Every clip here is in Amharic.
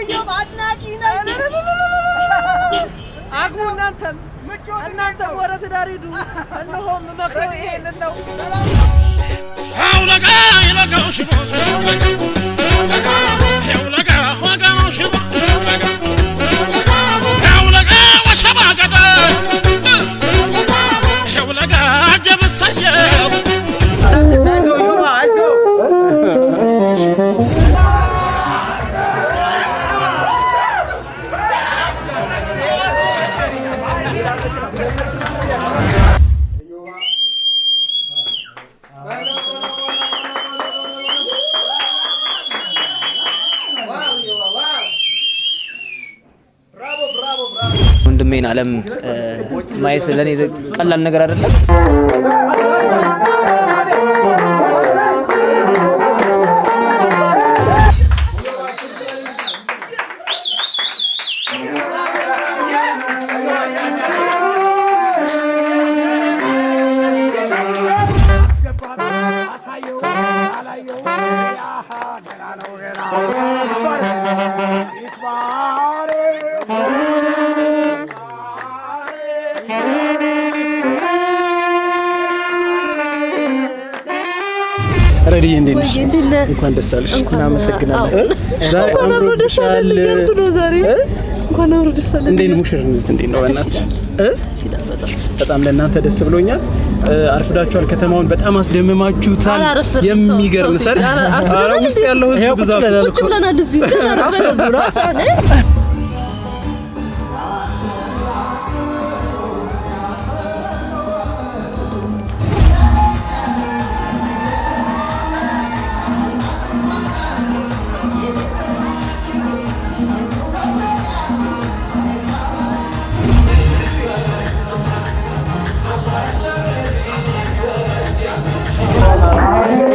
የኢዮብ አድናቂ ነኝ። አግቡ፣ እናንተም እናንተም ወደ ትዳር ሂዱ። እነሆ የምመክረው ይሄንን ነው። ወንድሜን አለም ማየት ለእኔ ቀላል ነገር አይደለም። ረድዬ እንዴት ነሽ? እንኳን ደስ አለሽ። እናመሰግናለን። ዛሬ አምሮብሻል። እንኳን አብሮ ደስ አለን። እንዴት ነው ሙሽርነት? እንዴት ነው በእናትሽ? በጣም ለእናንተ ደስ ብሎኛል። አርፍዳችኋል። ከተማውን በጣም አስደምማችሁታል። አላረፈድንም። የሚገርም ሰርግ። ኧረ ውስጥ ያለው ህዝብ ብዛቱ ቁጭ ብለናል እዚህ እንጂ አላረፈድንም።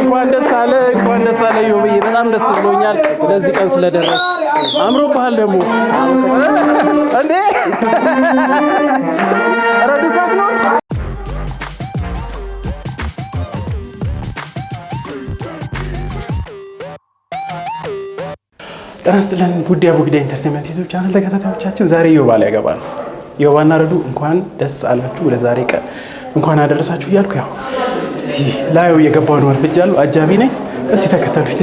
እንኳን ደስ አለ፣ እንኳን ደስ አለ ዮብዬ፣ በጣም ደስ ብሎኛል ለዚህ ቀን ስለደረስ። አምሮብሃል ደግሞ እንዴ! ረዱሳት ነው። ጤና ይስጥልን ውድ የአቡጊዳ Entertainment YouTube channel ተከታታዮቻችን፣ ዛሬ ዮባ ላይ ያገባ ነው። ዮባና ረዱ እንኳን ደስ አላችሁ፣ ለዛሬ ቀን እንኳን አደረሳችሁ እያልኩ ያው እስቲ ላዩ እየገባሁ ነው። አርፍጃለሁ። አጃቢ ነኝ። እስቲ ተከተሉኝ።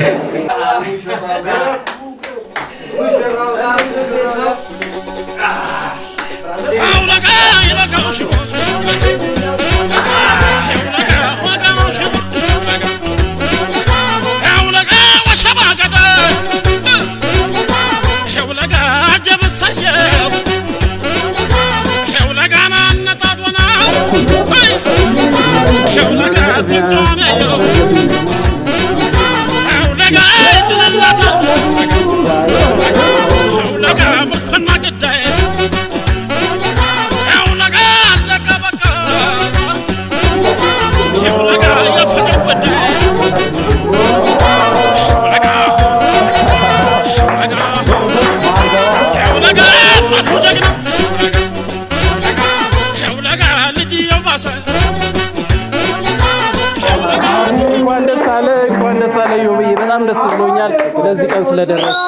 እንኳን ደስ አለ፣ እንኳን ደስ አለ ዮብዬ፣ በጣም ደስ ብሎኛል ለዚህ ቀን ስለደረስ።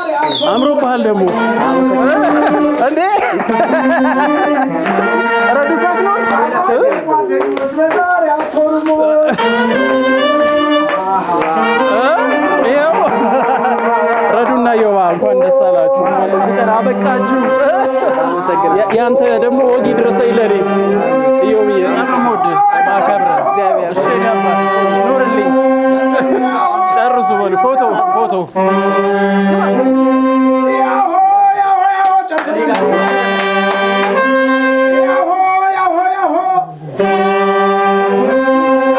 አምሮብሃል ደግሞ እንዴ! ረዱሳት ነው። ይኸው ረዱና ዮባ እንኳን ደስ አላችሁ፣ እንኳን ለዚህ ቀን አበቃችሁ። ያንተ ደግሞ ወጊ ድረሰኝ ለኔ ኢዮብዬ፣ በጣም የምወድህ ማከብርህ። እሺ የኔ አባት ኑርልኝ። ጨርሱ በሉ። ፎቶ ፎቶ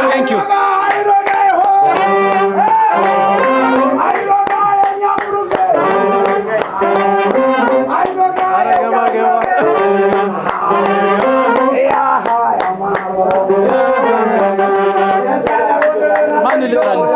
Thank you. ገባ ገባ። ማን ልጥራልህ?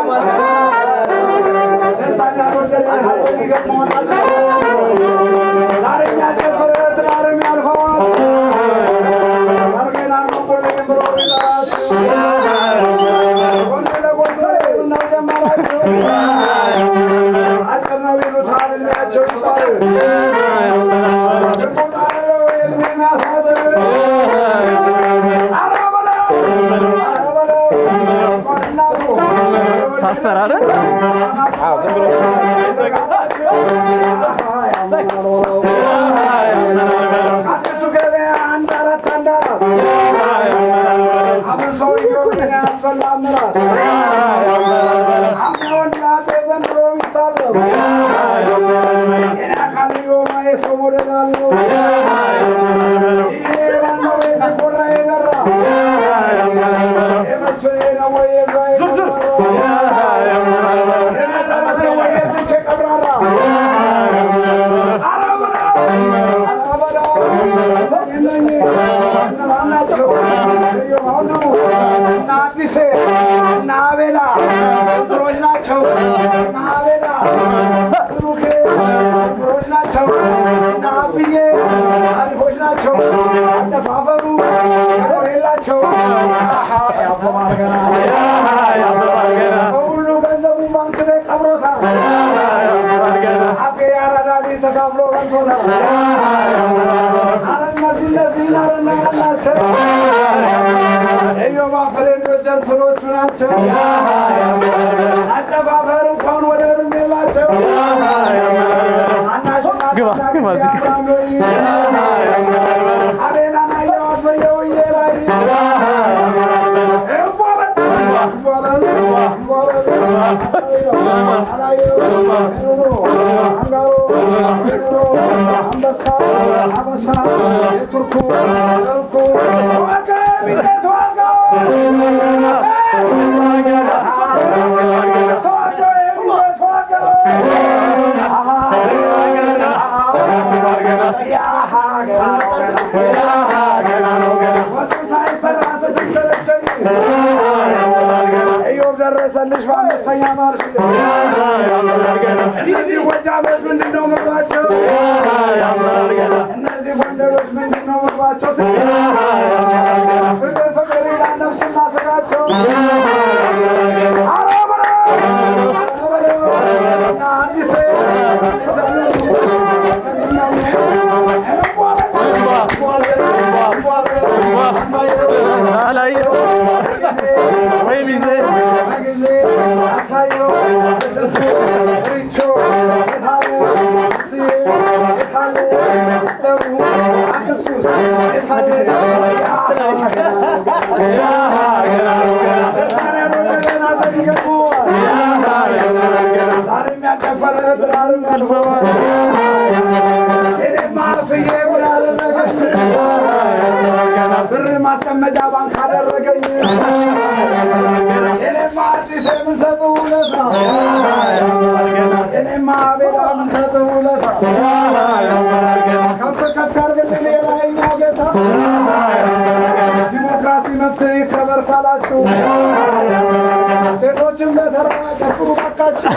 ታሰር አይደል? አዲሱ ገበያ አንድ አራት አንድ አራት አሁን ሰውዬው ምን ያስፈላ አመራት አምና ወንድ ዘንድሮ ሚስት አለው። የኔ አካል ዮማ የሰው ሞዴል አለው። ይሄ ማነው ቤት ኮራ የደራ የመስፍኔ ነው ወይ የዛ የቀብራራ የመሰረሰ ወይ የትቼ ቀብራራ እና አቤላ እንትኖች ናቸው። እና አቤላ ብሩኬ እንትኖች ናቸው። እና አፍዬ አሪፎች ናቸው። አጨፋፈሩ ነገር የላቸው። ያበባል ገና ሁሉ ገንዘቡ ባንክ ቤት ቀብሮታል። አፌ ያራዳ ልጅ ተካፍሎ በልቶታል። አረ እነዚህ እነዚህን አረ እነማን ናቸው? የኢዮባ friend ኦች እንትኖቹ ናቸው። አጨፋፈር እንኳን ወደርም የላቸው። አናሽና ግባ፣ ግባ እዚህ ግባ። አቤላን አየኋት በየውዬ ላይ እምቧ በል እምቧ በል እምቧ በል አላየው አንጋሮ አንበሳ አበሳ የቱርኩ ቱርኩ ተዋጋ ቢጤ ተዋጋ ተዋጋ የሚጤ ተዋጋ ወጡ ሳይሰራ ስትንሸለሸኝ ኢዮብ ደረሰልሽ በአምስተኛ ማርሽ። እነዚህ ጎጃሞች ምንድን ነው ምግባቸው? እነዚህ ጎንደሮች ምንድን ነው ምግባቸው? ፍቅር ፍቅር ይላል ነፍስና ስጋቸው። ኧረ በለው፣ ኧረ በለው፣ እና አዲሴ አላየው ወይ ሚዜ ብር ማስቀመጫ ባንክ አደረገኝ። እኔማ አዲስ የምሰጥ ውለታ፣ እኔማ አቤላ የምሰጥ ውለታ ከፍ ከፍ ያድርግልን የላይኛው ጌታ። ዲሞክራሲ መፍትሄ ይከበር ካላችሁ ሴቶችን በተራ ጨፍሩ ባካችሁ።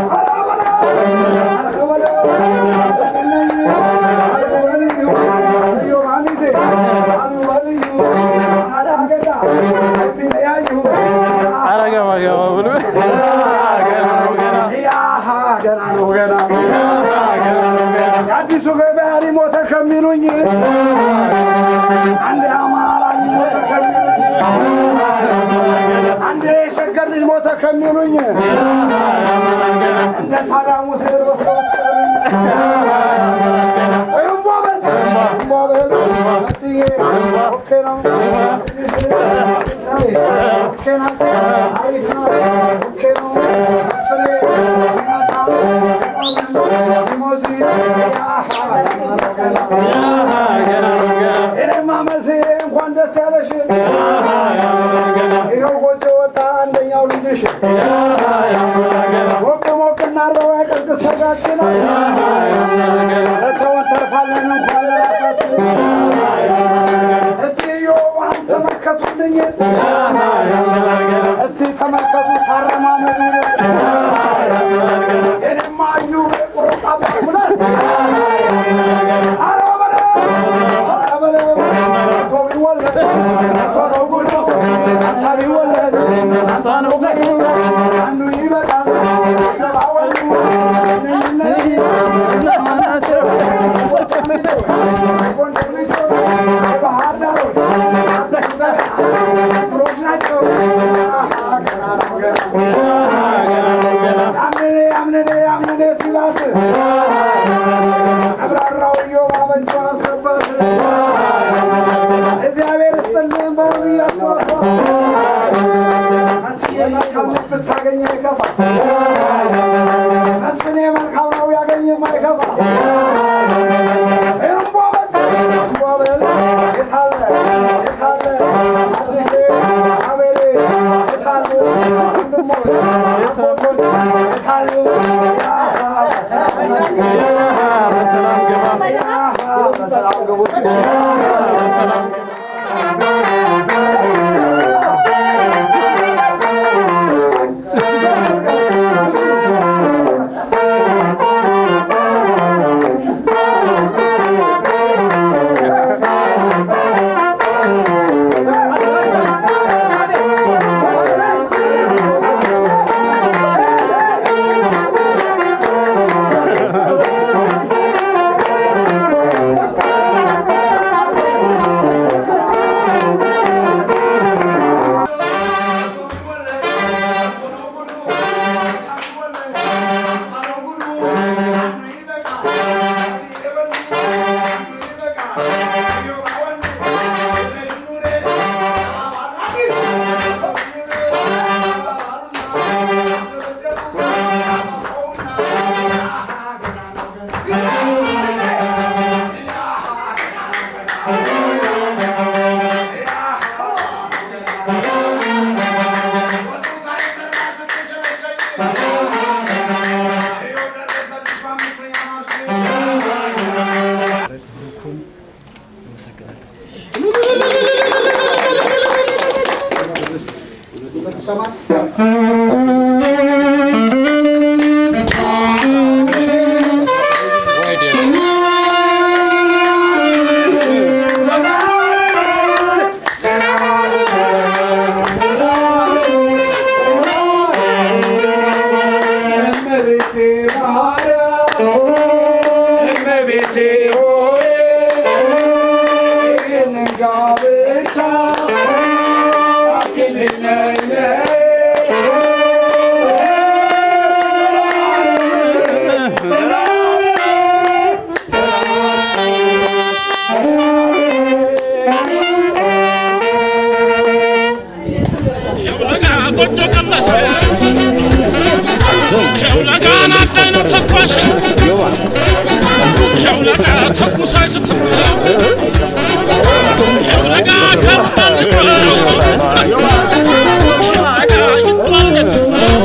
ኧረ በለው፣ ኧረ በለው፣ ኧረ ገባ ገባ ብሎ ገና ነው ገና የአዲሱ ገበያ ሞተ ከሚሉኝ አንድ አማራ ሞተ ከሚሉኝ አንድ የሸገር ልጅ ሞተ ከሚሉኝ እንደ ሳዳም ሁሴን ወስደው ስቀሉኝ። እምቧ በል እምቧ በል መስዬ okay ነው okay ናት አሪፍ ነው okay ነው መስፍኔ ሊሞዚ እኔማ መስዬ እንኳን ደስ ያለሽ። ይኸው ጎጆ ወጣ አንደኛው ልጅሽ። ሞቅ ሞቅ እናድርገው አይቀዝቅዝ ሰርጋችን። ለሰው እንተርፋለን እንኳን ለራሳችን። እስቲ ኢዮባን ተመልከቱልኝ፣ እስቲ ተመልከቱ ታረማመዱን። የኔማ እዩ ቁርጥ አባኩናል። ኧረ በለው፣ ኧረ በለው፣ መቶ ቢወለድ መቶ ነው ጉዱ፣ ሃምሳ ቢወለድ ሃምሳ ነው ጉዱ። አንዱ ይበቃል ገባ ወንዱ። ያኔ ሲላት አብራራው ኢዮብ አመንጮ አስገባት። እግዚአብሔር ይስጥልን በወግ እያስዋቷ መስፍኔ መልካም ልጅ ብታገኝ አይከፋ። መስፍኔ መልካም ነው ያገኝም አይከፋ። እምቧ በል እምቧ በል የታለ የታለ አዲሴ አቤሌ የታሉ ወንድሞች አጎቶች የታሉ? በሰላም ግባ። በሰላም ግቡ። በሰላም ግባ። እመቤቴ ማርያም እመቤቴ ሆይ ይህንን ጋብቻ ባርኪልኝ ነይ ነይ። ጎጆ ቀመሰ ይኸው ለጋ ናዳኝ ነው ተኳሽ፣ ይኸው ለጋ ተኩስ አይስትም፣ ይኸው ለጋ ከሩቅ ይኸው ለጋ ይጥላል የትም። ይኸው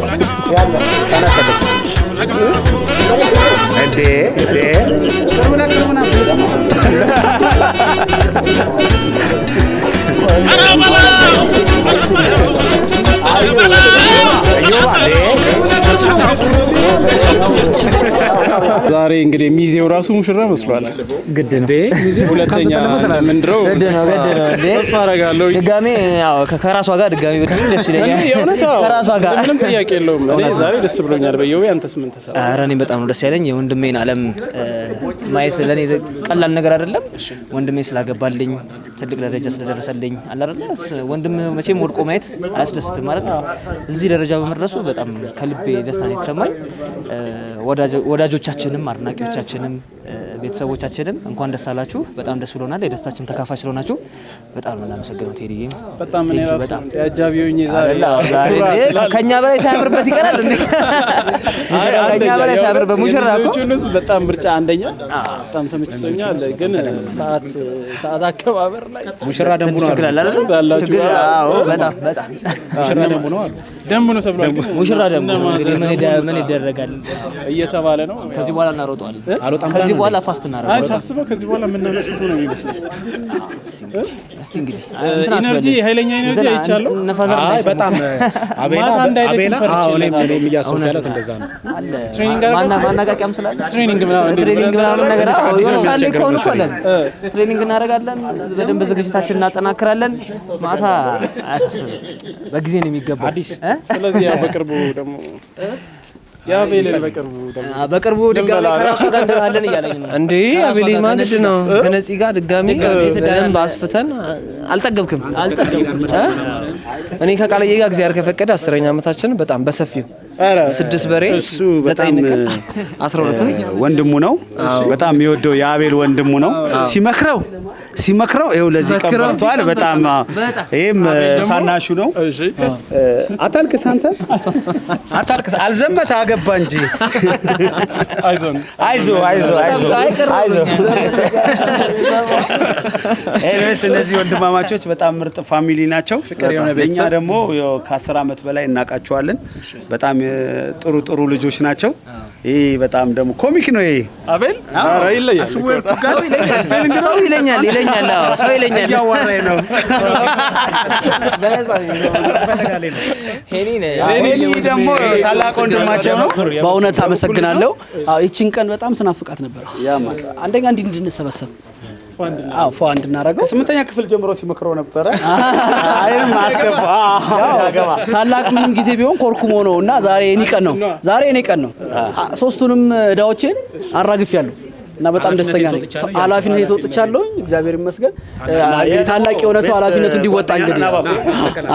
ለጋ እንዴ እንዴ! ኧረ በለው ኧረ በለው ኧረ በለው ኧረ በለው እሳት አፍሮ ዛሬ እንግዲህ ሚዜው ራሱ ሙሽራ መስሏል። ግድ ነው። ሁለተኛ ምንድነው? ግድ ነው፣ ግድ ነው እንዴ። ተስፋ አደርጋለሁ። ድጋሜ ያው ከራሷ ጋር ድጋሜ ብትሆን ደስ ይለኛል። የእውነት አዎ። ከራሷ ጋር ምንም ጥያቄ የለውም። እኔ ዛሬ ደስ ብሎኛል። በየው አንተስ ምን ተሰማ? ኧረ እኔ በጣም ነው ደስ ያለኝ። የወንድሜን ዓለም ማየት ለእኔ ቀላል ነገር አይደለም። ወንድሜ ስላገባልኝ ትልቅ ደረጃ ስለደረሰልኝ አለ አይደለ? ወንድም መቼም ወድቆ ማየት አያስደስትም ማለት ነው። እዚህ ደረጃ በመድረሱ በጣም ከልቤ ደስታ ነው የተሰማኝ። ወዳጆቻችንም አድናቂዎቻችንም ቤተሰቦቻችንም እንኳን ደስ አላችሁ። በጣም ደስ ብሎናል። የደስታችን ተካፋይ ስለሆናችሁ በጣም ነው የምናመሰግነው ቴዲዬ። በጣም እኔ Thank you ራሱ በጣም አጃቢ ሆኜ ዛሬ አይደለ? አዎ፣ ዛሬ ኩራት እንዴ ትላለህ። ከኛ በላይ ሳያምርበት ይቀራል እንዴ? አይ፣ ከኛ አንደኛ፣ በላይ ሳያምርበት ሙሽራ እኮ የሚዜዎቹ ልብስ በጣም ምርጫ አንደኛ፣ በጣም ተመችቶኛል። ግን ሰዓት አከባበር ላይ ሙሽራ ደንቡ ትንሽ ነው ችግር አሉ። አለ አይደለ? አላችሁ? ችግር አዎ፣ በጣም በጣም ሙሽራ ደንቡ ነው አሉ። ደንቡ ነው ተብሏል። ግን ሙሽራ ደግሞ እነ እንግዲህ ማዘር ምን ይደረጋል? እየተባለ ነው። ከዚህ በኋላ እናሮጠዋለን። አልወጣም ከዚህ ብላ ነው በኋላ fast አይ እናደርገዋለን። ሳስበው ከዚህ በኋላ የምናመሽ ሁሉ ነው የሚመስለኝ። እስቲ እንግዲህ እንትን energy አትበል። ኃይለኛ energy እንትን አይቻለሁ። ነፋስ አይ እንዳይሰማ። በጣም አቤላ ማታ እንዳይደክም አቤላ ፈርቼ አዎ፣ እኔም እለታለሁ። እኔም እያሰብኩ ያለሁት እንደዛ ነው። አለ Training አደረጋችሁ? ማናቃቂያም ስላለ Training ምናምን እንዴት Training ምናምን ነገር አዎ፣ አዲስ ነው የሆነ ሰዓት ላይ የሚያስቸግረው ከሆነ እኮ መሰለኝ። አለን። Training እናደርጋለን። በደንብ ዝግጅታችን እናጠናክራለን። ማታ አያሳስብም። በጊዜ ነው የሚገባው። አዲስ እ? ስለዚህ ያው በቅርቡ ደግሞ የአቤልን በቅርቡ ደግሞ በቅርቡ ድጋሚ ከራሱ ጋር እንደራለን እያለኝ ነው። እንዴ አቤሌማ ግድ ነው። ከነፂ ጋር ድጋሚ በደንብ አስፍተን አልጠገብክም። እ? እኔ ከቃልዬ ጋር እግዚአብሔር ከፈቀደ 10ኛ ዓመታችን በጣም በሰፊው 6 በሬ እሱ በጣም 9 ንቅል 12 ወንድሙ ነው። በጣም የሚወደው የአቤል ወንድሙ ነው። ሲመክረው ሲመክረው ይኸው ለዚህ ቀን በቅቷል። በጣም ይሄም ታናሹ ነው። አታልቅስ አንተ አታልቅስ። አልዘመተ አገባ እንጂ አይዞን አይዞ አይዞ አይዞ አይዞ። Anyways እነዚህ ወንድማማቾች በጣም ምርጥ family ናቸው። ፍቅር የሆነ እኛ ቤተሰብ። ደግሞ ያው ከ10 ዓመት በላይ እናውቃቸዋለን። በጣም ጥሩ ጥሩ ልጆች ናቸው። ይህ በጣም ደግሞ comic ነው። ይሄ አቤል ኧረ ይለያል። ሰው ይለኛል ይለኛል። አዎ ሰው ይለኛል። እያዋራኝ ነው። ሄኒ ሄኒ ደግሞ ታላቅ ወንድማቸው ነው። በእውነት አመሰግናለሁ። አዎ ይቺን ቀን በጣም ስናፍቃት ነበር። አንደኛ እንዲህ እንድንሰበሰብ፣ አዎ ፏ እንድናረገው። ከ8ኛ ክፍል ጀምሮ ሲመክረው ነበረ። አይንም አስገባ ያገባ። ታላቅ ምንም ጊዜ ቢሆን ኮርኩሞ ነው እና ዛሬ የኔ ቀን ነው። ዛሬ የኔ ቀን ነው። ሶስቱንም እዳዎቼን አራግፌያለሁ እና በጣም ደስተኛ ነኝ። ኃላፊነት ተወጥቻለሁ። እግዚአብሔር ይመስገን። እንግዲህ ታላቅ የሆነ ሰው ኃላፊነቱ እንዲወጣ እንግዲህ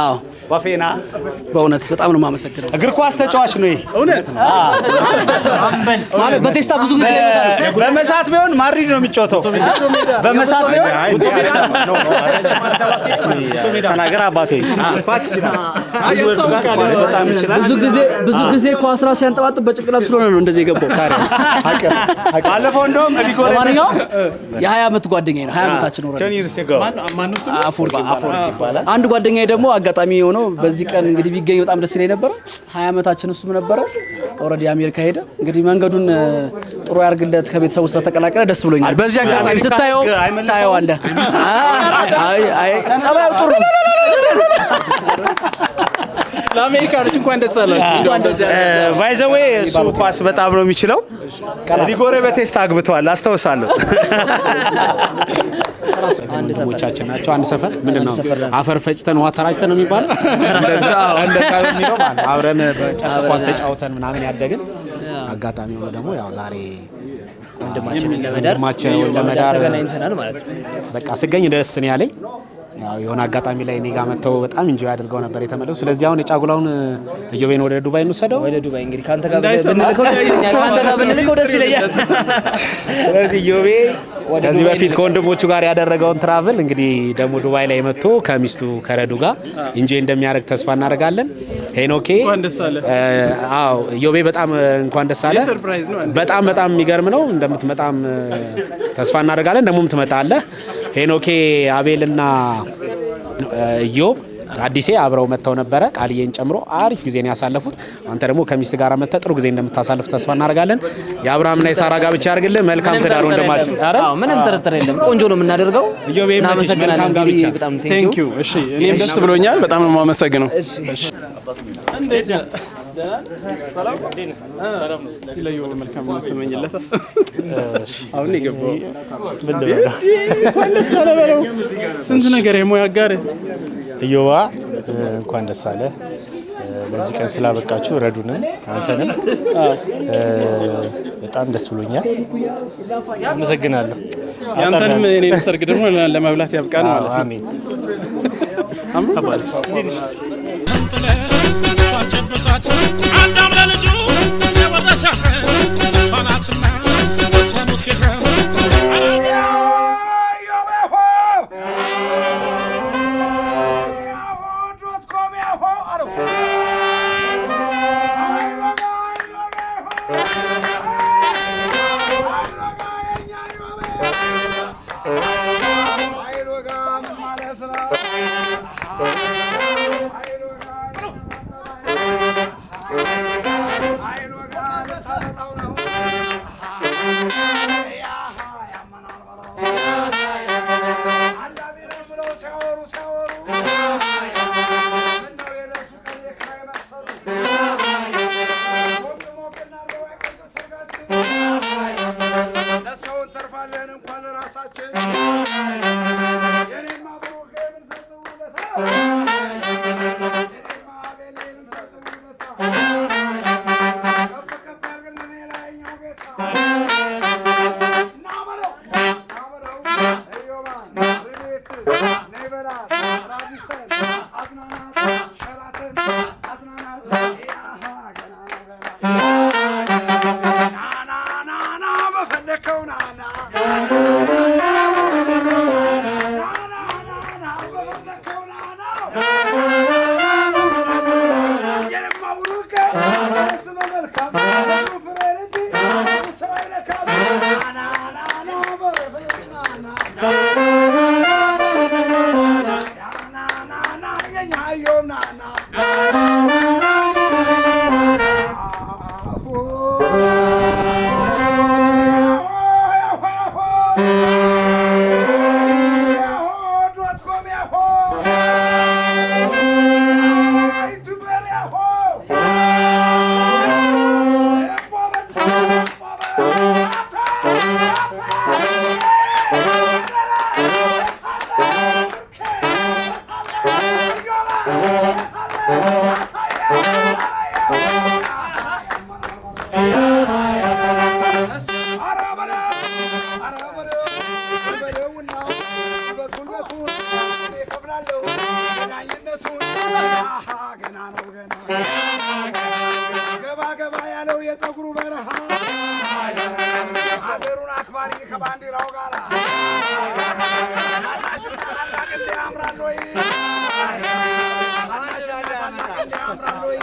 አዎ ባፌና በእውነት በጣም ነው የማመሰግነው። እግር ኳስ ተጫዋች ነው ይሄ። እውነት ማለት በቴስታ ብዙ ጊዜ ይመጣል። በመሳት ቢሆን ማድሪድ ነው የሚጫወተው። በመሳት ቢሆን ተናገር አባቴ። ኳስ ይችላል። ኳስ በጣም ይችላል። ብዙ ጊዜ ኳስ ራሱ ሲያንጠባጥብ በጭንቅላቱ ስለሆነ ነው እንደዚህ የገባው። ባለፈው እንደውም ለማንኛውም የ20 ዓመት ጓደኛዬ ነው። 20 ዓመታችን ነው። አፈወርቅ ይባላል። አንድ ጓደኛዬ ደግሞ አጋጣሚ የሆነው በዚህ ቀን እንግዲህ ቢገኝ በጣም ደስ ይለኝ ነበረ። 20 ዓመታችን እሱም ነበረ። Already አሜሪካ ሄደ። እንግዲህ መንገዱን ጥሩ ያርግለት። ከቤተሰቡ ስለተቀላቀለ ደስ ብሎኛል። በዚህ አጋጣሚ ስታየው ታየዋለህ። አይ አይ ጸባዩ ጥሩ ነው። ለአሜሪካኖች እንኳን ደስ አላችሁ። By the way እሱ ኳስ በጣም ነው የሚችለው። ሪጎሬ በቴስታ አግብተዋል አስታውሳለሁ። ወንድሞቻችን ናቸው። አንድ ሰፈር ምንድን ነው አፈር ፈጭተን ውሃ ተራጭተን ነው የሚባለው። እንደዛ በሚለው ማለት ነው። አብረን በጨርቅ ኳስ ተጫውተን ምናምን ያደግን አጋጣሚ ሆኖ ደግሞ ያው ዛሬ ወንድማችንን ለመዳር ወንድማቸውን ለመዳር ተገናኝተናል ማለት ነው። በቃ ስገኝ ደስ ነው ያለኝ። ያው የሆነ አጋጣሚ ላይ እኔ ጋር መጥተው በጣም enjoy አድርገው ነበር የተመለሱ። ስለዚህ አሁን የጫጉላውን እዮቤን ወደ ዱባይ እንውሰደው። ወደ ዱባይ እንግዲህ ከአንተ ጋር ብንልከው ደስ ይለኛል። ከአንተ ጋር ብንልከው ደስ ይለኛል። ስለዚህ እዮቤ ከዚህ በፊት ከወንድሞቹ ጋር ያደረገውን travel እንግዲህ ደግሞ ዱባይ ላይ መጥቶ ከሚስቱ ከረዱ ጋር enjoy እንደሚያደርግ ተስፋ እናደርጋለን። ሄኖኬ እንኳን ደስ አለ። አዎ እዮቤ በጣም እንኳን ደስ አለ። የ surprise ነው። በጣም በጣም የሚገርም ነው። እንደምትመጣም ተስፋ እናደርጋለን። ደግሞም ትመጣለህ። ሄኖኬ፣ አቤልና ኢዮብ አዲሴ አብረው መጥተው ነበረ ቃልዬን ጨምሮ አሪፍ ጊዜ ነው ያሳለፉት። አንተ ደግሞ ከሚስት ጋር መጥተህ ጥሩ ጊዜ እንደምታሳልፍ ተስፋ እናደርጋለን። የአብርሃምና የሳራ ጋብቻ ያድርግልህ። መልካም ትዳር ወንድማችን። አዎ ምንም ጥርጥር የለም። ቆንጆ ነው የምናደርገው። ኢዮብ ይመችሽ። እናመሰግናለን። መልካም እንግዲህ ጋብቻ። በጣም Thank you። እሺ እኔም ደስ ብሎኛል። በጣም ነው የማመሰግነው። እንዴት ነህ? ሰላም ሲለዩ መልካም ተመኝለት። አሁን የገባው እንኳን ደስ አለ በለው። ስንት ነገር የሙያ አጋር እዮባ እንኳን ደስ አለ። ለዚህ ቀን ስላበቃችሁ ረዱንም አንተንም በጣም ደስ ብሎኛል። አመሰግናለሁ። ያንተንም የኔንም ሰርግ ደግሞ ለመብላት ያብቃን ማለት ነው። አሜን። ጨብጣት አዳም ለልጁ የወረሰ እሷ ናትና በትረ ሙሴ። ፍሬ ልጅ ሰው አይነካም። ናናና በረፍናና ናናና የኛ ኢዮብ ናና ገባ ገባ ያለው የፀጉሩ በረሃ ሀገሩን አክባሪ ከባንዲራው ጋር ታናሽና ታላቅ እንደ ያምራል ወይ? ታናሽና ታላቅ እንደ ያምራል ወይ?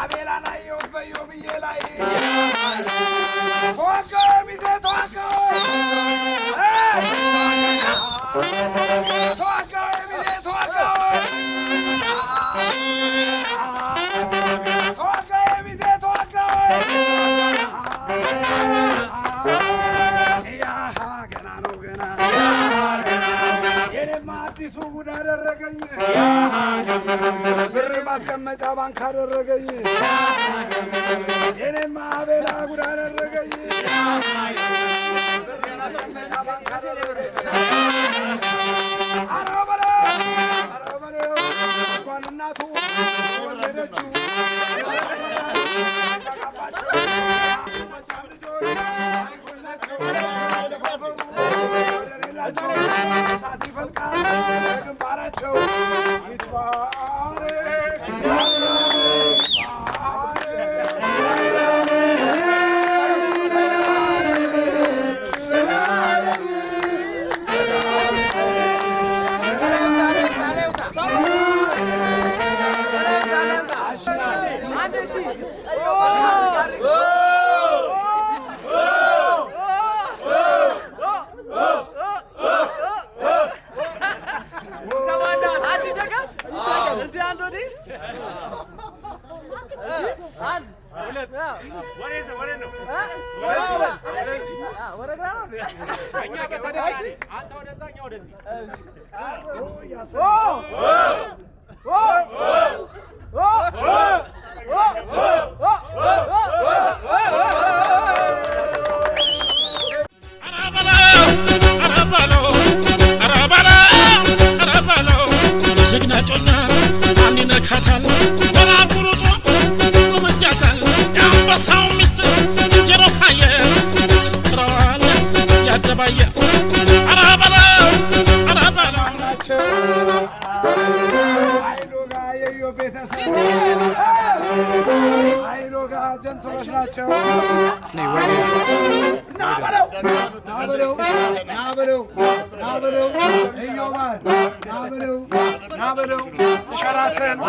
አቤላን አየሁት በኢዮብዬ ላይ ተዋጋ ሚዜ ተዋጋ ተዋጋ ሚዜ ተዋጋ ተዋጋ ሚዜ ተዋጋ ያሃ ገና ነው ገና የኔማ አዲሱ ጉድ አደረገኝ። ብር ማስቀመጫ ባንክ አደረገኝ። የኔማ አቤላ ጉድ አደረገኝ። ብር ማስቀመጫ ባንክ አደረገኝ። ኧረ በለው ኧረ በለው እንኳን እናቱ ወለደችው ግንባራቸው ይትባረክ። ጀግና ጮኛ ማን ይነካታል? በላጉሩጧ ጎመጃታል። የአንበሳው ሚስት ዝንጀሮ ካየ ስክረዋል ያደባየ። ኧረ በለው ኧረ በለው አይሎጋ የኢዮብ ቤተሰብ አይሎጋ ጀንትሎች ናቸው። ና በለው ና በለው ና በለው ና በለው ኢዮባን ና በለው ና በለው ሸራተን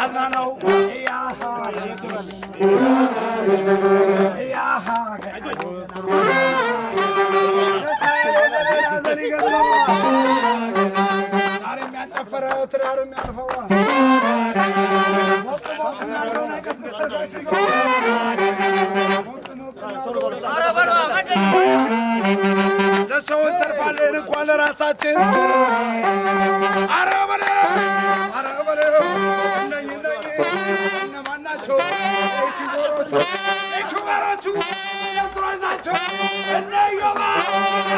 አዝናናው ያሃ ያሃ ዛሬም ያልጨፈረ ትዳርም ያልፈዋል። ሞቅ ሞቅ እናድርገው አይቀስቅስ ሞቅ ሞቅ ለሰው እንተርፋለን እንኳን ለራሳችን። ኧረ በለው ኧረ በለው እነኝ እነኝ እነማን ናቸው? ዩቲዩበሮቹ ዩቲዩበሮቹ ኤርትሮች ናቸው። እነ ኢዮባ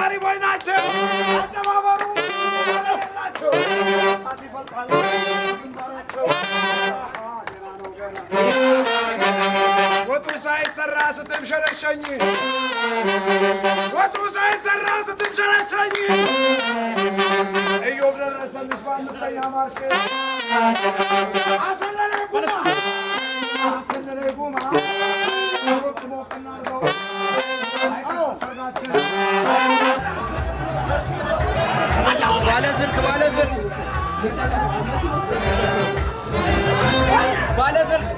አሪቦች ናቸው። አጨማመሩ ናቸው። እሳት ይፈልቃል ግንባራቸው። ወጡ ሳይሰራ ስትምሸለሸኝ ወጡ ሳይሰራ ስትምሸለሸኝ ኢዮብ ደረሰልሽ በአምስተኛ ማርሽ። አሰለለ ጉማ አሰለለ ጉማ ሞቅ ሞቅ እናድርገው ሰርጋችን። ባለስልክ ባለስልክ ባለስልክ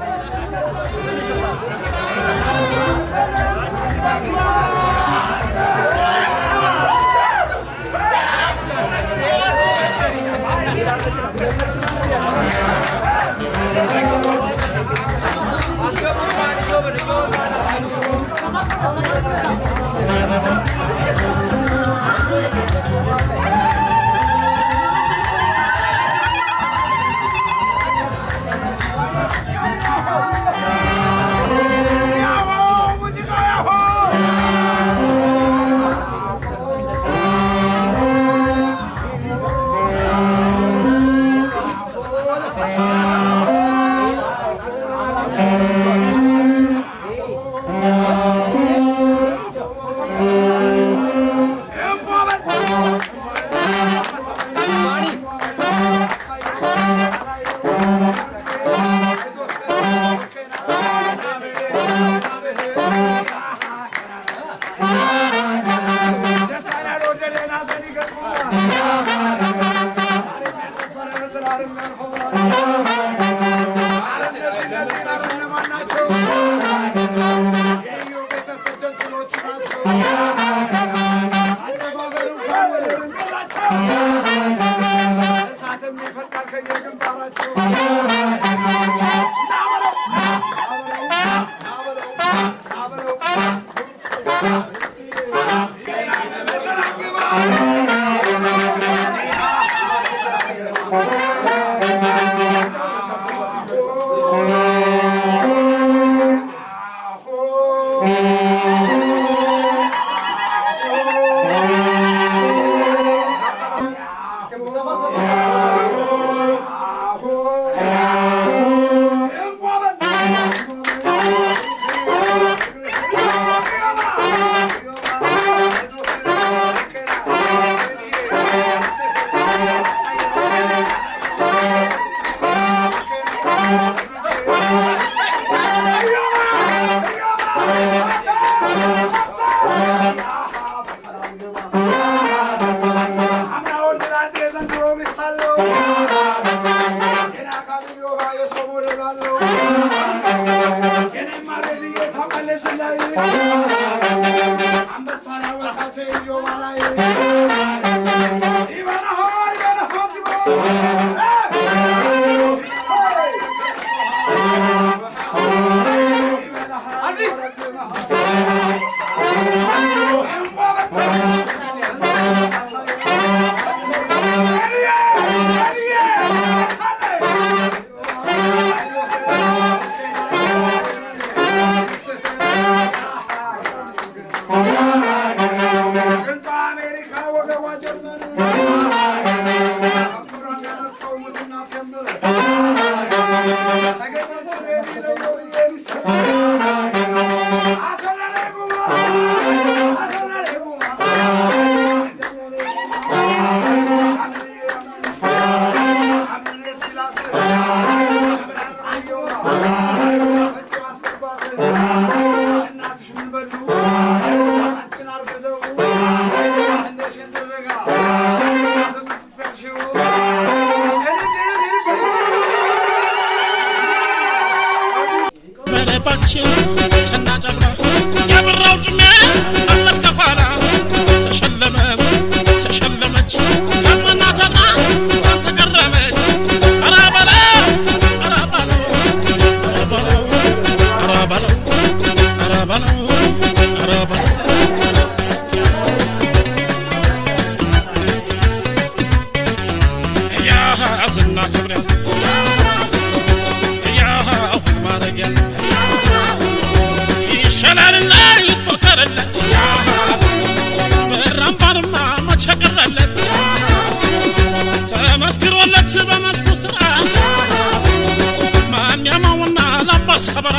Yeah.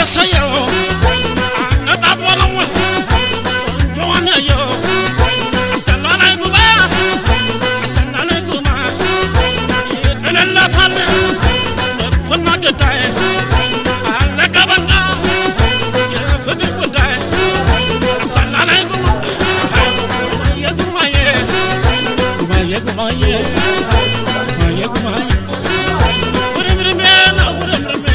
የሰየው አነጣጥሮ ነው ቆንጆዋን ያየው አሰላ ላይ ጉባ አሰላ ላይ ጉማ ይጥልላታል ልብና ግዳይ አለቀ በቃ የፍቅር ጉዳይ አሰላ ላይ ጉማ ጉማዬ ጉማዬ ጉማዬ ጉማዬ ጉማዬ ጉርምርሜ ነው ጉርምርሜ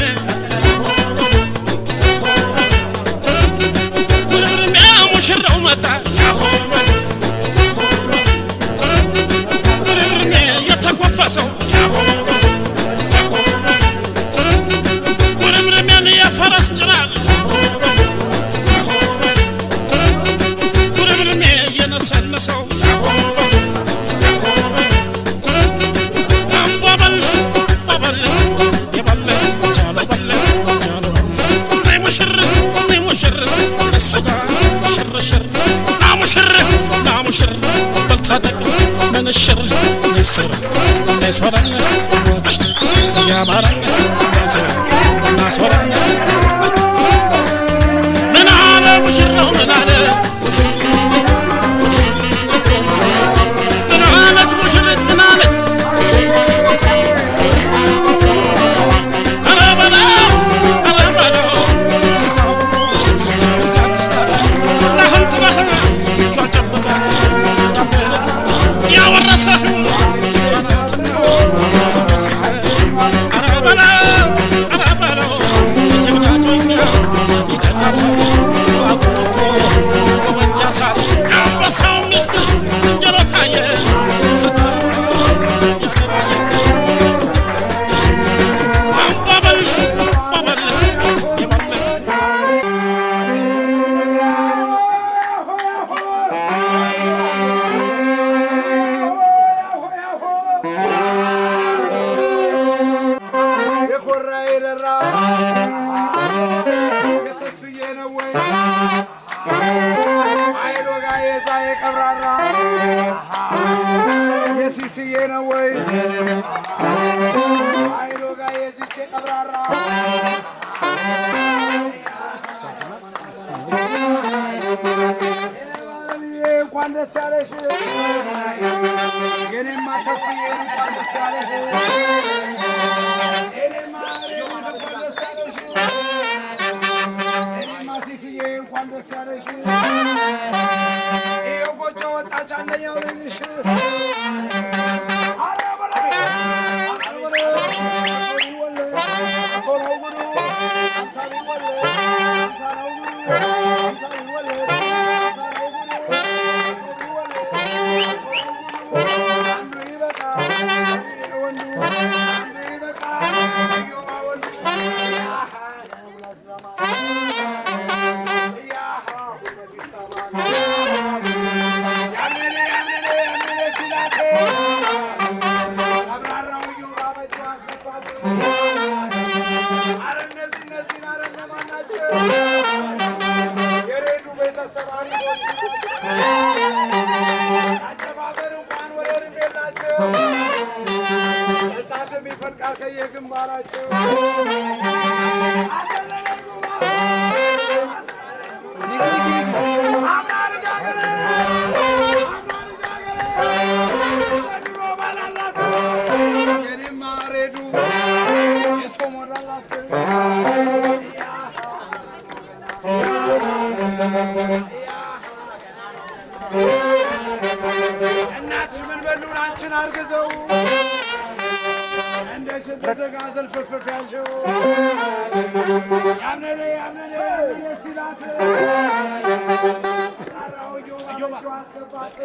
ጉርምርሜ ሙሽራው መጣ ያሆ ጉርምርሜ የተኮፈሰው ያሆ ጉርምርሜን የፈረስ ጭራ ጉርምርሜ የነሰነሰው ያሆ አምቧበል አበል የበል ቻለ በል ቻለ ነይ ሙሽር ነይ ሙሽር ከሱ ጋር ሽር ሽር ና ሙሽር ና ሙሽር በልታጠቅ ምንሽር ነይሶረ ነይሶረን ወግሽ እያማረን ናሶረ ናሶረን ምን አለ ሙሽራው ምን አለ ምን አለች ሙሽሪት ምን አለች ኧረ በለው ኧረ በለው ናህን ጥለህ እጇን ጨብጣት ያወረሰህ እሷ ናትና ኧረ በለው ኧረ በለው የጀግና ጮኛ ይደቃታል አቁርጦ ይወጃታል የአንበሳው ሚስት ዝንጀሮ ካየ ስትራ አንቧበል ቦበል የበል የኮራ የደራ የተስፍዬ ነው ወይ አይሎጋ የዛ የቀብራራ የሲስዬ ነው ወይ አይሎጋ የዚቼ ቀብራራ እንኳን ደስ ያለሽ የኔማ ተስፍዬ እንኳን ደስ ያለሽ የኔማ እንኳን ደስ ያለሽ የኔማ ሲስዬ እንኳን ደስ ያለሽ ይኸው ጎጆ ወጣች አንደኛው ልጅሽ እሳትም ይፈልቃል ከየግንባራቸው። የኔማ ሬዱ የሰው ሞራላት እናትሽ ምን በሉን አንቺን አርግዘው እንደ ሽንት ተጋዘል ፍፍፍ ያልሽው ያምነኔ ያምነኔ ያምነኔ ሲላት ራውዮ አስገባት።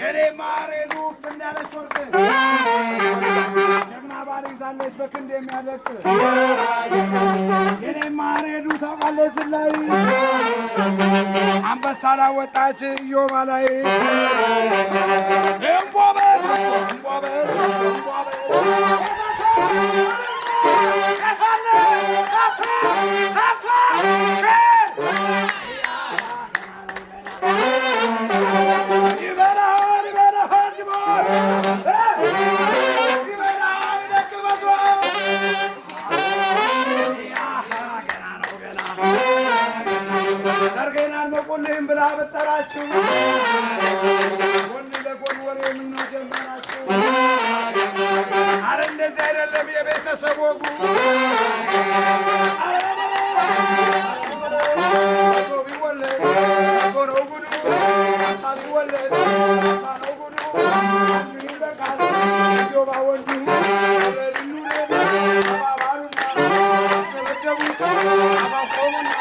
የኔማ ሬዱ እንዳለች ወርቅ ጀግና ባል ይዛለች በክንድ የሚያደቅ የኔማ ሬዱ ታውቃለች ዝላይ አንበሳ ላወጣች ኢዮባ ላይ እምቦበል እምቦበል እምቦበል አልመጡልህም ብላ በጠራችሁ ጎን ለጎን ወሬ ምነው ጀመራችሁ? አረ እንደዚህ አይደለም የቤተሰብ ወጉ። መቶ ቢወለድ መቶ ነው ጉዱ፣ 50 ቢወለድ 50 ነው ጉዱ። አንዱ ይበቃል ኢዮባ ወንዱ። አብረን እንውደድ ተባባሉና አስደበደቡት አባቆሙና።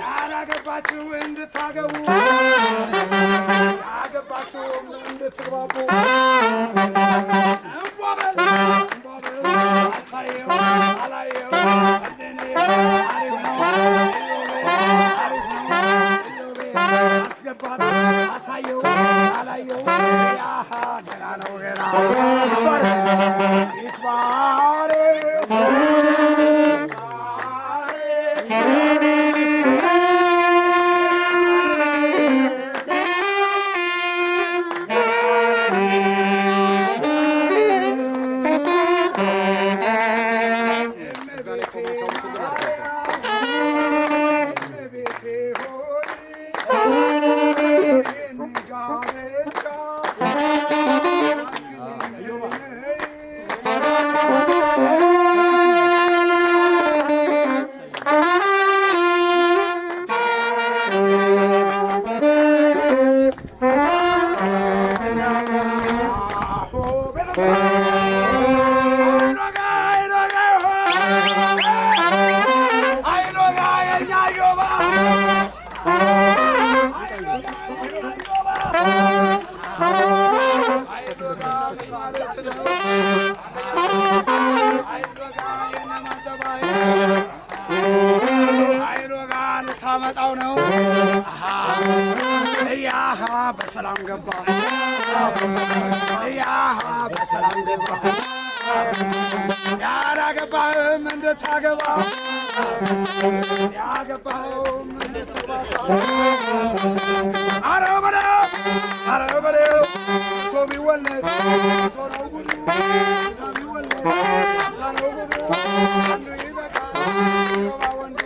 ያላገባችሁ እንድታገቡ፣ ያገባችሁም እንድትግባቡ። እንቧ በል እንቧ በል፣ አሳየው አላየው እንደኔ አሪፍ ነው ኢዮቤ፣ አሪፍ ነው ኢዮቤ። አስገባት አሳየው አላየው ያሃ ገና ነው ገና። ይትባረክ ይትባረክ። እመቤቴ ሆይ ጋብቻ። ልታመጣው ነው እያሃ በሰላም ገባ፣ እያሃ በሰላም ገባ። ያላገባህም እንድታገባ፣ ያገባኸውም እንድትግባባ። አረ በለው አረ በለው፣ መቶ ቢወለድ መቶ ነው ጉዱ፣ 50 ቢወለድ 50 ነው ጉዱ። አንዱ ይበቃል ዮባ ወንዱ።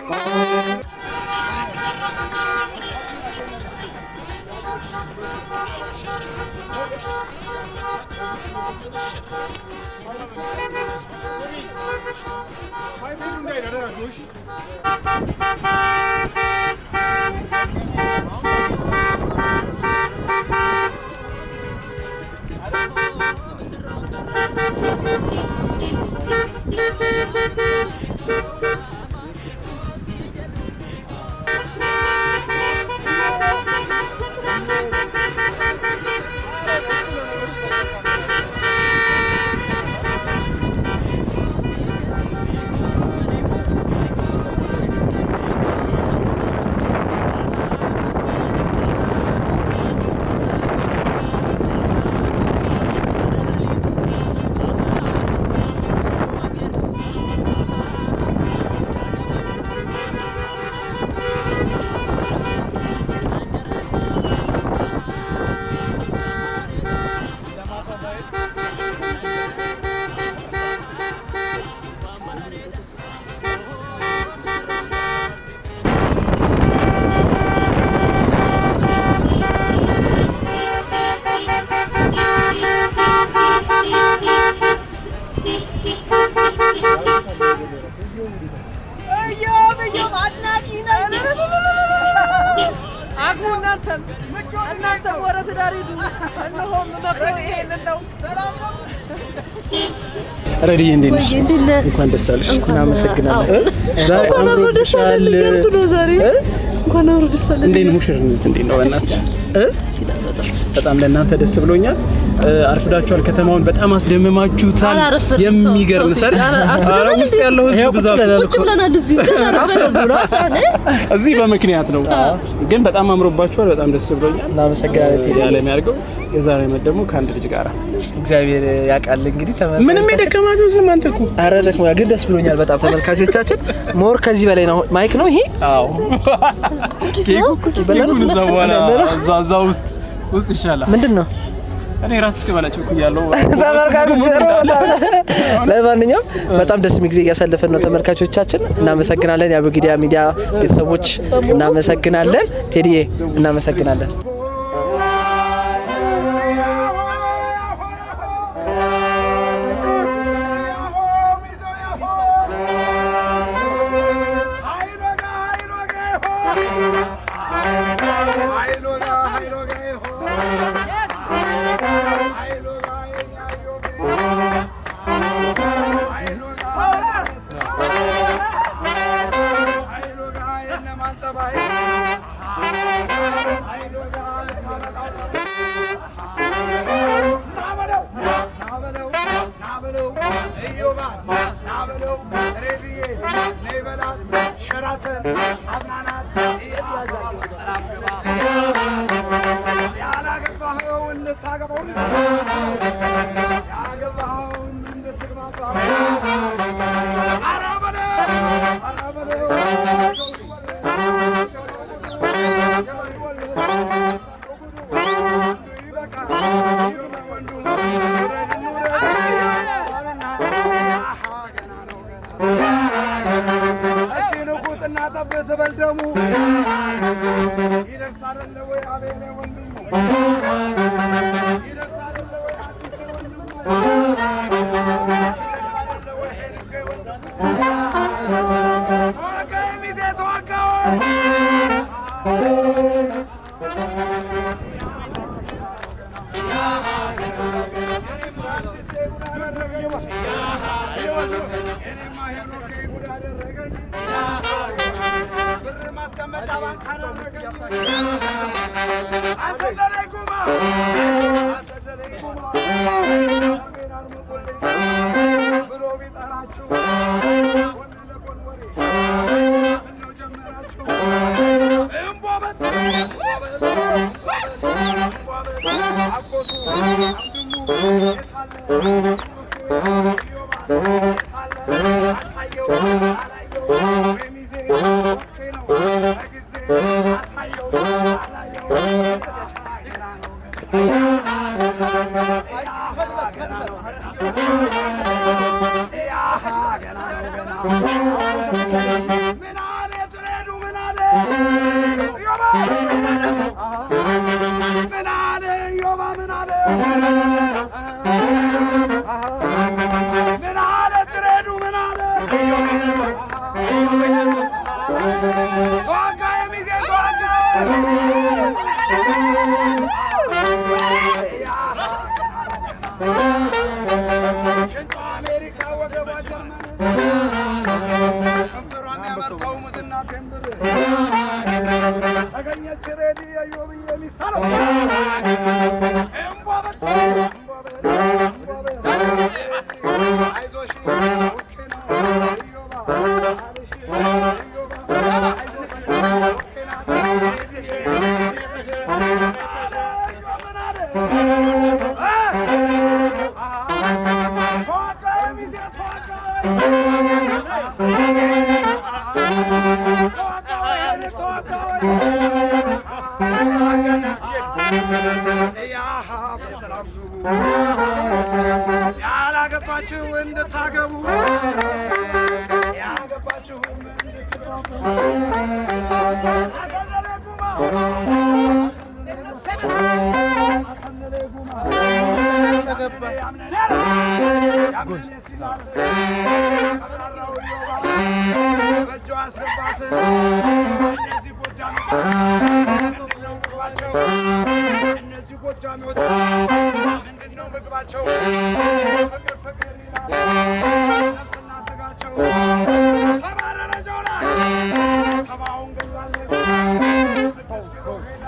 እዮብ እዮብ አድናቂ ነኝ። አግቡ፣ እናንተም እናንተም ወደ ትዳር ሂዱ። እነሆ የምመክረው ይሄንን ነው። ረድዬ እንዴት ነሽ? እንኳን ደስ አለሽ። እናመሰግናለን። ዛሬ እንኳን አብሮ ደስ አለን አምሮብሻል። እያልኩ ነው ዛሬ። እንኳን አብሮ ደስ አለን። እንዴት ነው ሙሽርነት? እንዴት ነው? በእናትሽ በጣም ለእናንተ ደስ ብሎኛል። አርፍዳችኋል። ከተማውን በጣም አስደምማችሁታል። የሚገርም ሰርግ። ኧረ ውስጥ ያለው ህዝብ ብዛቱ ቁጭ ብለናል እዚህ። እዚህ በምክንያት ነው፣ ግን በጣም አምሮባችኋል። በጣም ደስ ብሎኛል። እናመሰግናለን ቴዲ። ያለም ያድርገው። የዛሬ ዓመት ደግሞ ከአንድ ልጅ ጋር እግዚአብሔር ያውቃል። እንግዲህ ምንም የደከማት ዝም አንተ እኮ። ኧረ ደክሞኛል፣ ግን ደስ ብሎኛል በጣም ተመልካቾቻችን። More ከዚህ በላይ ነው። Mic ነው ይሄ። አዎ። Cookies ነው፣ cookies ነው። ኬኩን እዛ በኋላ እዛ ውስጥ ይሻላል። ምንድን ነው? እኔ ራት እስክበላ ቸኩያለሁ። ተመልካቾች፣ ለማንኛውም በጣም ደስ የሚል ጊዜ እያሳለፍን ነው። ተመልካቾቻችን እናመሰግናለን። የአቡጊዳ ሚዲያ ቤተሰቦች እናመሰግናለን። ቴዲዬ እናመሰግናለን። ያላገባችሁ እንድታገቡ፣ ያገባችሁም እንድትጋቡ። በእጇ አስገባት። እነዚህ ጎጃሜዎች ምንድነው ምግባቸው? ፍቅር ፍቅር ይላል ነፍስና ስጋቸው። 70 ደረጃው ላይ 70ውን ገላለች። 6 ኪሎ ሄዳ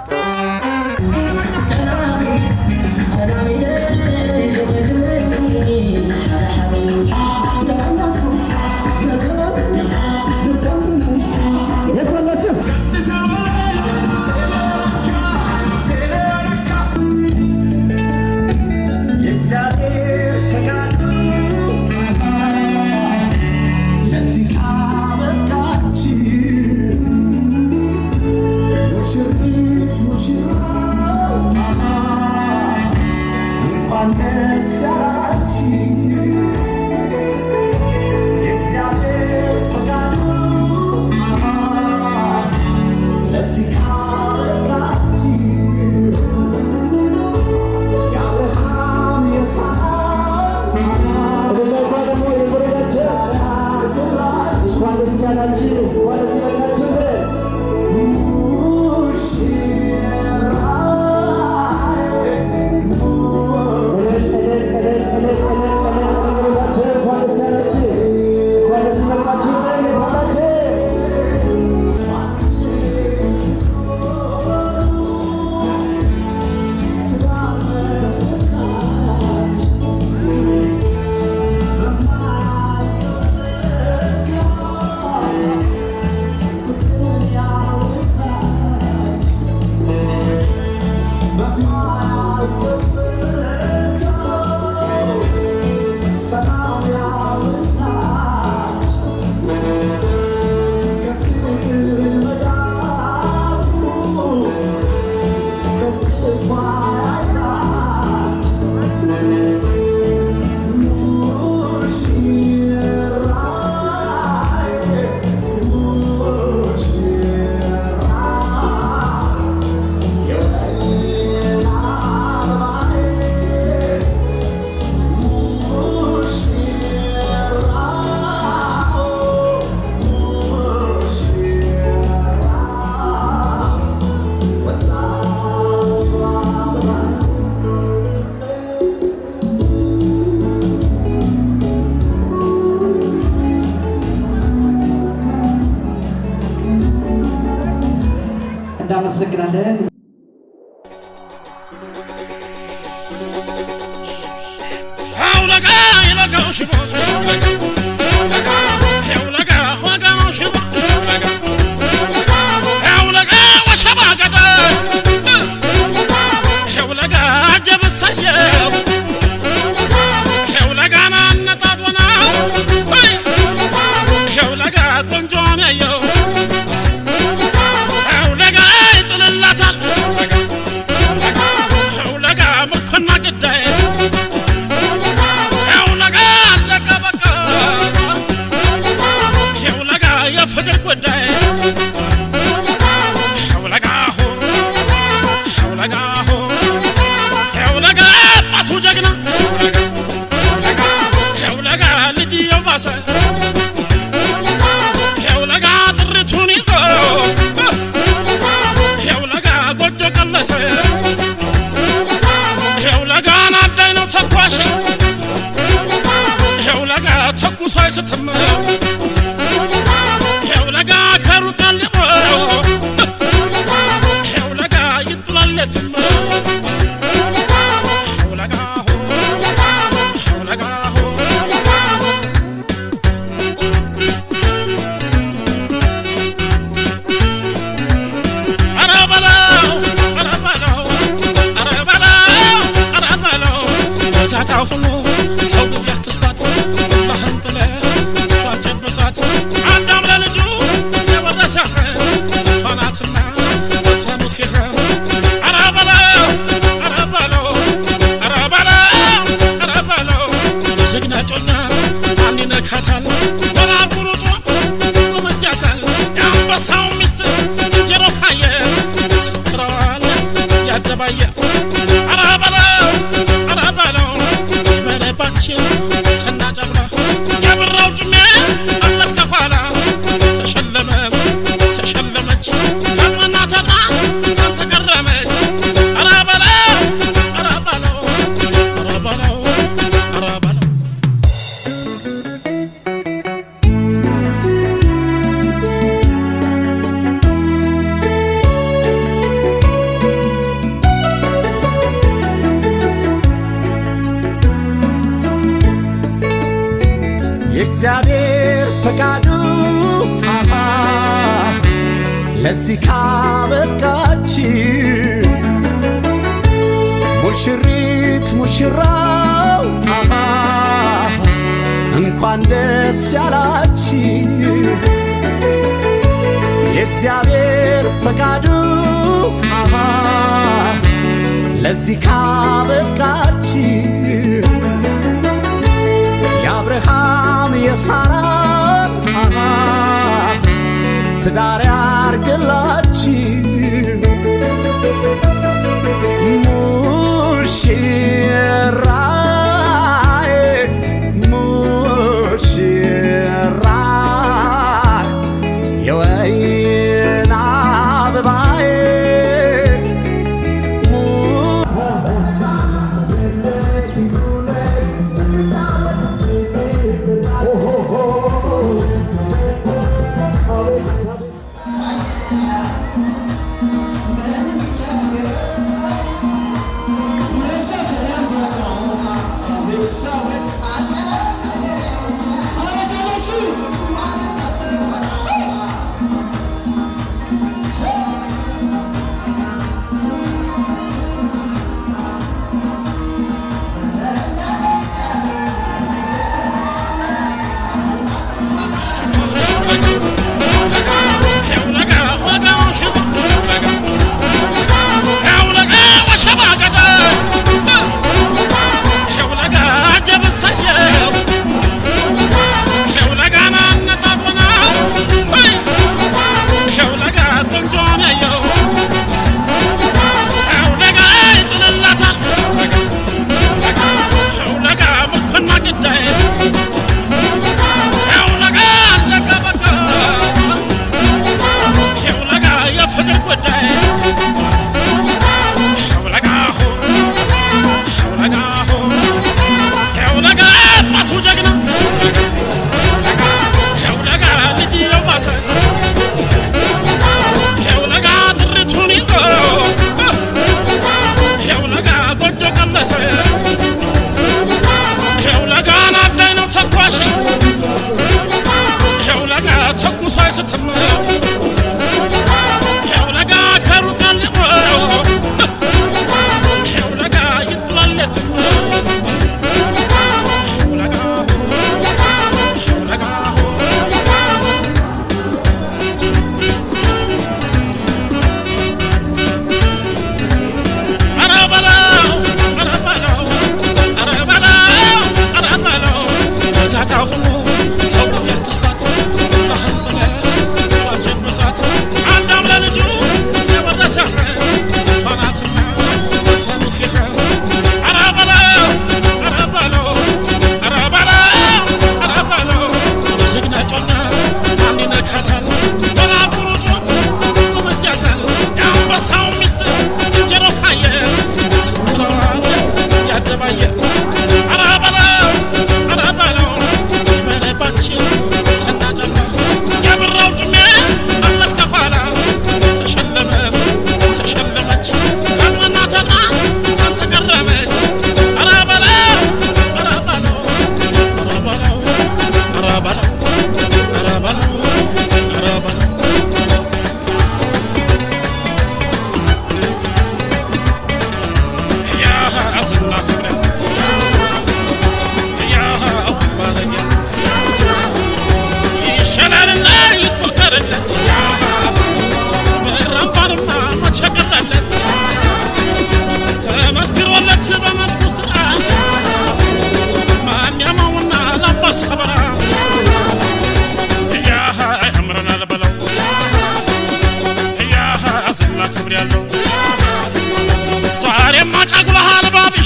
እናመሰግናለን። የእግዚአብሔር ፈቃዱ አሃ ለዚህ ካበቃች ሙሽሪት ሙሽራው አሃ እንኳን ደስ ያላችሁ። የእግዚአብሔር ፈቃዱ አሃ ለዚህ ካበቃች የአብርሃም የሳራን አሃ ትዳር ያርግላችሁ። ሙሽራዬ ሙሽራዬ የወይን አበባዬ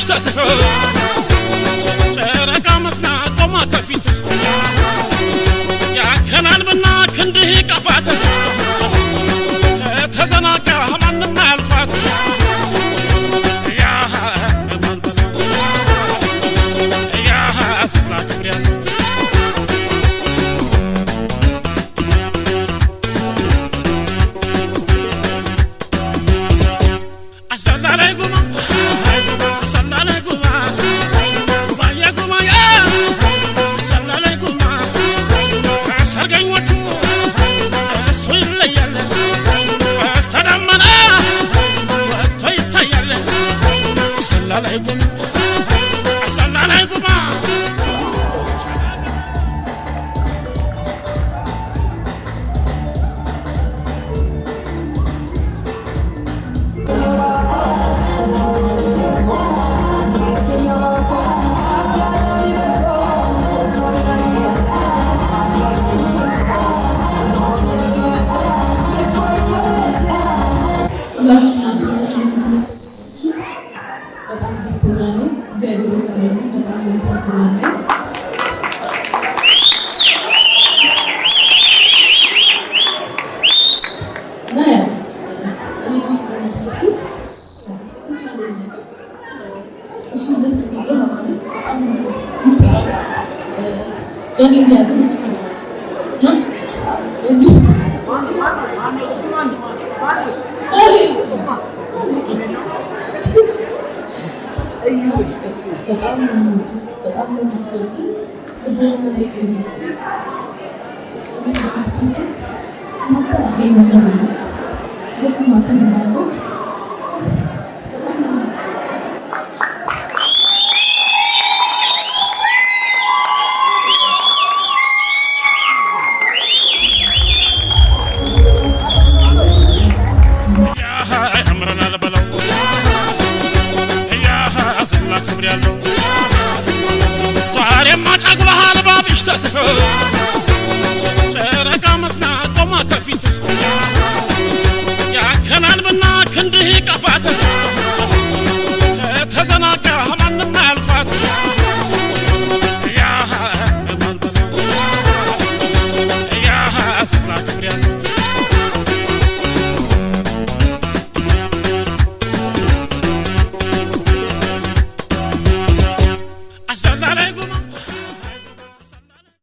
ባብሽተትህ ጨረቃ መስላ ቆማ ከፊት ያከናንብና ክንድህ ቀፋት ከተዘናጋ ማንም አያልፋት ያ ያ ስላ ክብር ያለው ሰርገኞቹ እሱ ይለያል በስተደመና ወጥቶ ይታያል ሰላላይ ጉማ ሰላላይ ጉማ ሁላችሁም አክብራችሁ እዚህ ስለተገኛችሁ በጣም ደስተኛ ነኝ። እግዚአብሔር ይመስገን፣ በጣም አመሰግናለሁ። እና ያው እኔ እሱን ለማስደሰት በተቻለኝ አቅም እሱን ደስ እንዲለው ለማለት በጣም ነው የምጥረው። በእኔ እንዲያዝን አልፈልግም እና በዚሁ በጣም ነው የምወደው፣ በጣም ነው የማከብረው። ልቦና ላይ ቅርብ ነው። እኔን ለማስደሰት የማታደርገኝ ነገር የለም። በጣም አከብረዋለሁ። በጣም ነው ያምረናል በለው ያ ዝና ክብር ያለው ዛሬማ ጫጉላሃል ባብሽተትህ